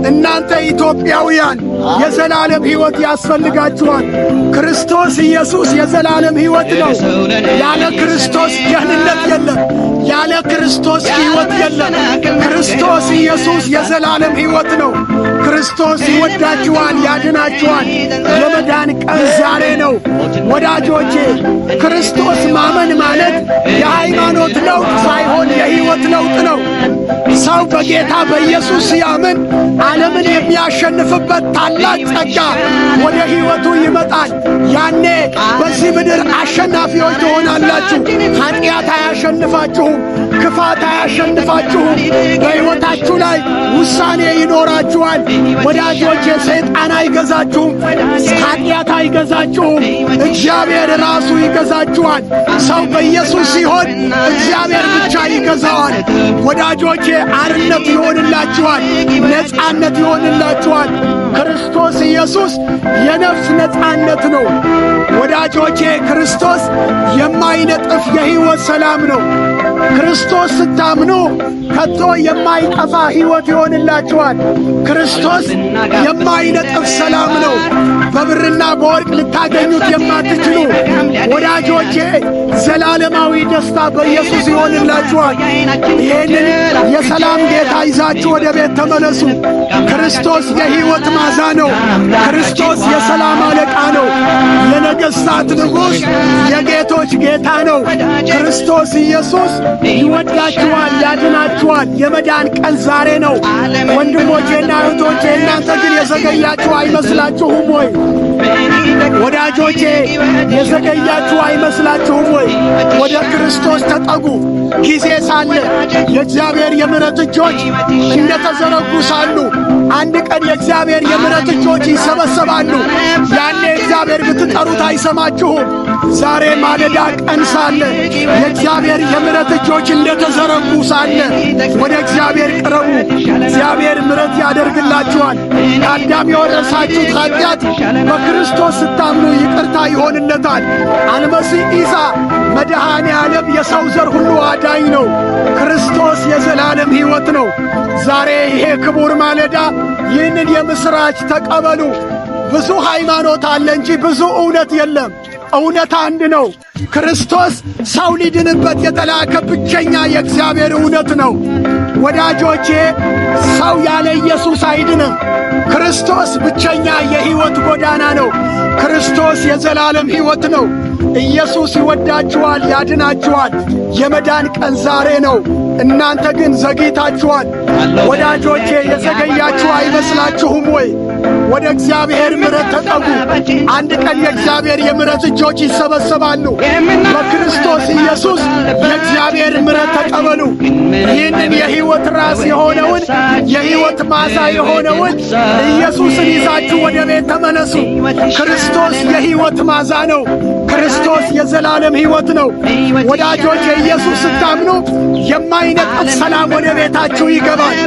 እናንተ ኢትዮጵያውያን የዘላለም ሕይወት ያስፈልጋችኋል። ክርስቶስ ኢየሱስ የዘላለም ሕይወት ነው። ያለ ክርስቶስ ደህንነት የለም። ያለ ክርስቶስ ሕይወት የለም። ክርስቶስ ኢየሱስ የዘላለም ሕይወት ነው። ክርስቶስ ይወዳችኋል፣ ያድናችኋል። የመዳን ቀን ዛሬ ነው። ወዳጆቼ፣ ክርስቶስ ማመን ማለት የሃይማኖት ለውጥ ሳይሆን የሕይወት ለውጥ ነው። ሰው በጌታ በኢየሱስ ሲያምን ዓለምን የሚያሸንፍበት ታላቅ ጸጋ ወደ ሕይወቱ ይመጣል። ያኔ በዚህ ምድር አሸናፊዎች ትሆናላችሁ። ኃጢአት አያሸንፋችሁም። ክፋት አያሸንፋችሁም። በሕይወታችሁ ላይ ውሳኔ ይኖራችኋል። ወዳጆቼ፣ ሰይጣን አይገዛችሁም። ኃጢአት አይገዛችሁም። እግዚአብሔር ራሱ ይገዛችኋል። ሰው በኢየሱስ ሲሆን እግዚአብሔር ብቻ ይገዛዋል። ወዳጆቼ፣ አርነት ይሆንላችኋል፣ ነጻነት ይሆንላችኋል። ክርስቶስ ኢየሱስ የነፍስ ነጻነት ነው። ወዳጆቼ፣ ክርስቶስ የማይነጥፍ የሕይወት ሰላም ነው። ክርስቶስ ስታምኑ ከቶ የማይጠፋ ሕይወት ይሆንላችኋል። ክርስቶስ የማይነጥፍ ሰላም ነው። በብርና በወርቅ ልታገኙት የማትችሉ፣ ወዳጆቼ፣ ዘላለማዊ ደስታ በኢየሱስ ይሆንላችኋል። ይህንን የሰላም ጌታ ይዛችሁ ወደ ቤት ተመለሱ። ክርስቶስ የሕይወት ማዛ ነው። ክርስቶስ የሰላም አለቃ ነው። የነገሥታት ንጉሥ፣ የጌቶች ጌታ ነው። ክርስቶስ ኢየሱስ ይወዳችኋል፣ ያድናችኋል። የመዳን ቀን ዛሬ ነው። ወንድሞቼና እህቶቼ፣ እናንተ ግን የዘገያችሁ አይመስላችሁም ወይ? ወዳጆቼ፣ የዘገያችሁ አይመስላችሁም ወይ? ወደ ክርስቶስ ተጠጉ። ጊዜ ሳለ፣ የእግዚአብሔር የምሕረት እጆች እንደተዘረጉ ሳሉ፣ አንድ ቀን የእግዚአብሔር የምሕረት እጆች ይሰበሰባሉ። ያኔ እግዚአብሔር ብትጠሩት አይሰማችሁም። ዛሬ ማለዳ ቀን ሳለ፣ የእግዚአብሔር የምሕረት እጆች እንደተዘረጉ ሳለ ወደ እግዚአብሔር ቅረቡ። እግዚአብሔር ምሕረት ያደርግላችኋል። ከአዳም የወረሳችሁት ኃጢአት በክርስቶስ ስታምኑ ይቅርታ ይሆንለታል። አልመሲህ ኢሳ መድኃኔ ዓለም የሰው ዘር ሁሉ አዳኝ ነው። ክርስቶስ የዘላለም ሕይወት ነው። ዛሬ ይሄ ክቡር ማለዳ ይህንን የምሥራች ተቀበሉ። ብዙ ሃይማኖት አለ እንጂ ብዙ እውነት የለም። እውነት አንድ ነው። ክርስቶስ ሰው ሊድንበት የተላከ ብቸኛ የእግዚአብሔር እውነት ነው። ወዳጆቼ፣ ሰው ያለ ኢየሱስ አይድንም። ክርስቶስ ብቸኛ የሕይወት ጎዳና ነው። ክርስቶስ የዘላለም ሕይወት ነው። ኢየሱስ ይወዳችኋል፣ ያድናችኋል። የመዳን ቀን ዛሬ ነው። እናንተ ግን ዘግይታችኋል። ወዳጆቼ፣ የዘገያችሁ አይመስላችሁም ወይ? ወደ እግዚአብሔር ምሕረት ተጠጉ። አንድ ቀን የእግዚአብሔር የምሕረት እጆች ይሰበሰባሉ። በክርስቶስ ኢየሱስ የእግዚአብሔር ምሕረት ተቀበሉ። ይህንን የሕይወት ራስ የሆነውን፣ የሕይወት ማዛ የሆነውን ኢየሱስን ይዛችሁ ወደ ቤት ተመለሱ። ክርስቶስ የሕይወት ማዛ ነው። ክርስቶስ የዘላለም ሕይወት ነው። ወዳጆች፣ የኢየሱስ ስታምኑ የማይነጥፍ ሰላም ወደ ቤታችሁ ይገባል።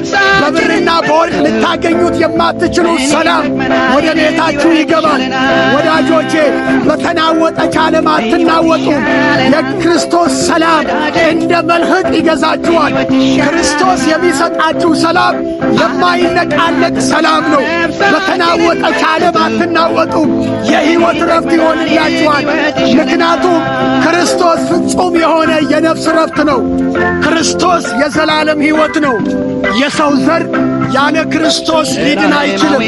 በብርና በወርቅ ልታገኙት የማትችሉ ሰላም ወደ ቤታችሁ ይገባል። ወዳጆቼ፣ በተናወጠች ዓለም አትናወጡም። የክርስቶስ ሰላም እንደ መልህቅ ይገዛችኋል። ክርስቶስ የሚሰጣችሁ ሰላም የማይነቃነቅ ሰላም ነው። በተናወጠች ዓለም አትናወጡም። የሕይወት ረፍት ይሆንላችኋል። ምክንያቱም ክርስቶስ ፍጹም የሆነ የነፍስ ረፍት ነው። ክርስቶስ የዘላለም ሕይወት ነው። የሰው ዘር ያለ ክርስቶስ ሊድን አይችልም።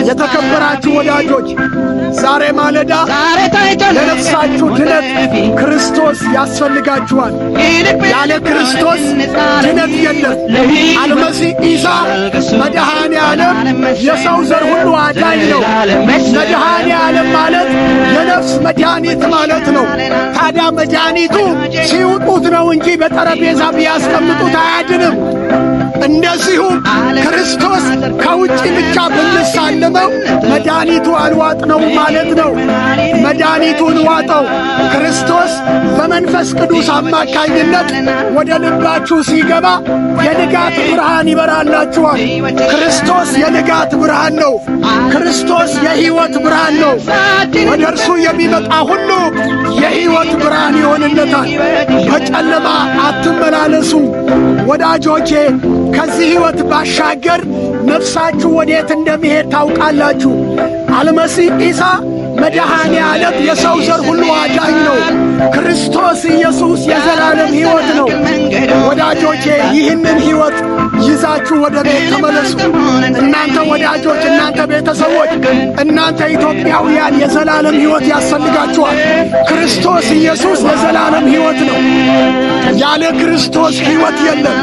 የተከበራችሁ ወዳጆች፣ ዛሬ ማለዳ ለነፍሳችሁ ድነት ክርስቶስ ያስፈልጋችኋል። ያለ ክርስቶስ ድነት የለም። አልመሲህ ኢሳ መድኃኔ ዓለም የሰው ዘር ሁሉ አዳኝ ነው። መድኃኔ ዓለም ማለት የነፍስ መድኃኒት ማለት ነው። ታዲያ መድኃኒቱ ሲውጡት ነው እንጂ በጠረጴዛ ቢያስቀምጡት አያድንም። እንደዚሁም ክርስቶስ ከውጭ ብቻ ብንሳለመው መድኃኒቱ አልዋጥነው ማለት ነው። መድኃኒቱን ዋጠው። ክርስቶስ በመንፈስ ቅዱስ አማካኝነት ወደ ልባችሁ ሲገባ የንጋት ብርሃን ይበራላችኋል። ክርስቶስ የንጋት ብርሃን ነው። ክርስቶስ የሕይወት ብርሃን ነው። ወደ እርሱ የሚመጣ ሁሉ የሕይወት ብርሃን ይሆንለታል። በጨለማ አትመላለሱ ወዳጆቼ። ከዚህ ሕይወት ባሻገር ነፍሳችሁ ወዴት እንደሚሄድ ታውቃላችሁ። አልመሲህ ኢሳ መድኃኔ ዓለም የሰው ዘር ሁሉ አዳኝ ነው። ክርስቶስ ኢየሱስ የዘላለም ሕይወት ነው። ወዳጆቼ፣ ይህንን ሕይወት ይዛችሁ ወደ ቤት ተመለሱ። እናንተ ወዳጆች፣ እናንተ ቤተሰቦች፣ እናንተ ኢትዮጵያውያን የዘላለም ሕይወት ያስፈልጋችኋል። ክርስቶስ ኢየሱስ የዘላለም ሕይወት ነው። ያለ ክርስቶስ ሕይወት የለም።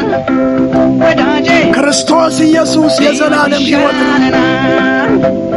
ክርስቶስ ኢየሱስ የዘላለም ሕይወት ነው።